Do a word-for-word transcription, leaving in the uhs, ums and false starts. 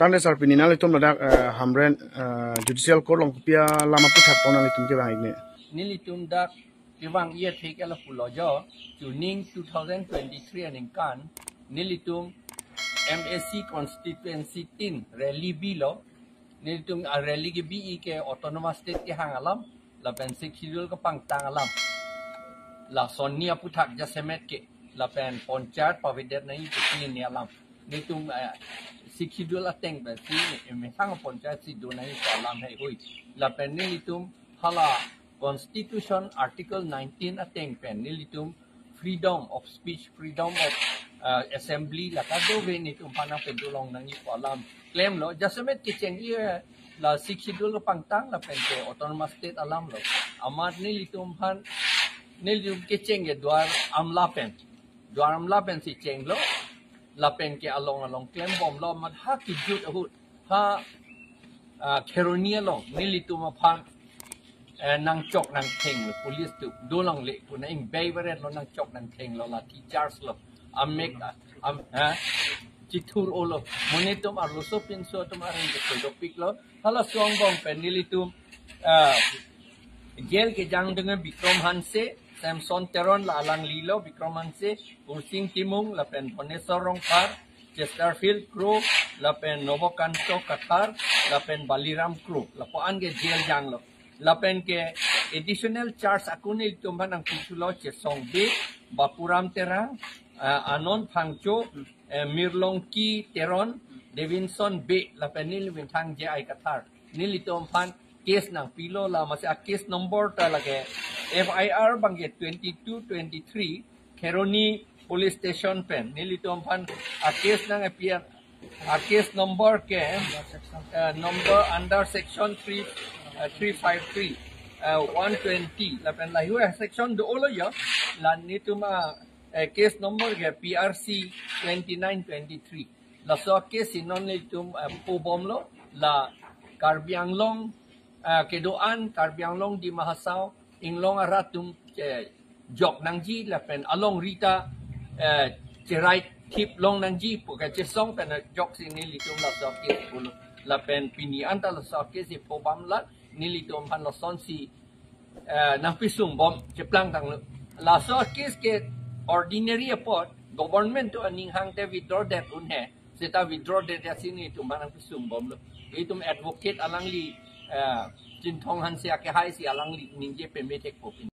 Tangte sir, pini nanglitum ladak, eh, Hamren, eh, Judicial Court along kopi alam aphuthak tong nanglitum kevang-ikji? Nelitum dak kevang-i athe ke lapulo jo, chuning two thousand twenty-three aningkan, nelitum M A C constituency tin rally bilo, nelitum a rally kebi-i ke Autonomous State kehang alam, lapen Sixth Schedule kepangtang alam. Lason ni aphuthak jasemet ke, lapen panchayat pavedet nangji pusi ni alam. Nelitum, eh, Sixth Schedule ateng pensi, eh, methang panchayat si do nangji pu alam heihui. Lapen nelitum hala Constitution Article nineteen ateng pen, nelitum freedom of speech, freedom of, eh, assembly, la kadokave nelitum aphan nangpedolong nangji pu alam klemlo, jasemet kecheng-i, eh, la Sixth Schedule pangtang lapen ke Autonomous State alam lo. Amat nelitum aphan, nelitum kecheng-i Duar Amla pen. Duar Amla pensi chenglo, lapen ke along along klembomlo, amat ha kejut ahut, ha, ah, Kheroni along, nelitum aphan, eh, nangchok nangthenglo, police atum, dolang le, pu nang-ingbai varetlo, nangchok nangthenglo, lathi charge lo, amek, ah, am, ha, chithur-olo, mo nelitum arloso pinso atum areng ke dopiklo, halaso angbong pen nelitum, ah, jail kejang dunge Bikram Hanse, Samson Teron la alanglilo, Bikram Hanse, Kursing Timung, lapen Bhoneswar Rongphar, Chesterfield Kro, lapen Nobokanto Kathar, lapen Baliram Kro, lapu-an ke jail janglo. Lapen ke additional charge ako nelitum aphan nangpithulo, Chesong Bey, Bapuram Terang, eh, Anand Phangcho, eh, Mirlongki Teron, Davidson Bey, lapen neli Winthang J I Kathar. Nelitum aphan case nangpilo, la masi a case number ta lake F I R abang ke twenty-two twenty-three, Kheroni Police Station pen. Nelitum aphan a case nang appear, a case number ke, eh, number under section three, eh, three five three, eh, one twenty, lapen lahei-hui section do-olo jo, la nelitum a, eh, case number ke P R C twenty-nine twenty-three. Laso case si non nelitum, eh, phobomlo, la Karbi Anglong, eh, kedo-an, Karbi Anglong, Dima Hasao, inglong arat atum, eh, jok nangji lapen alongri ta, eh, cherai thip long nangji pu kachesong pen joksi nelitum laso case pulo. Lapen pini anta laso case si phobom la, nelitum aphan lasonsi, eh, nangpisungbom cheplangtanglo. Laso case ke ordinary apot, government atum aning hangte withdraw det un he, seta withdraw det ya si nelitum aphan nangpisungbomlo. Itum advocate alangli, eh, Chinthong Hanse akehai si alangli ningje pame thekpo pin.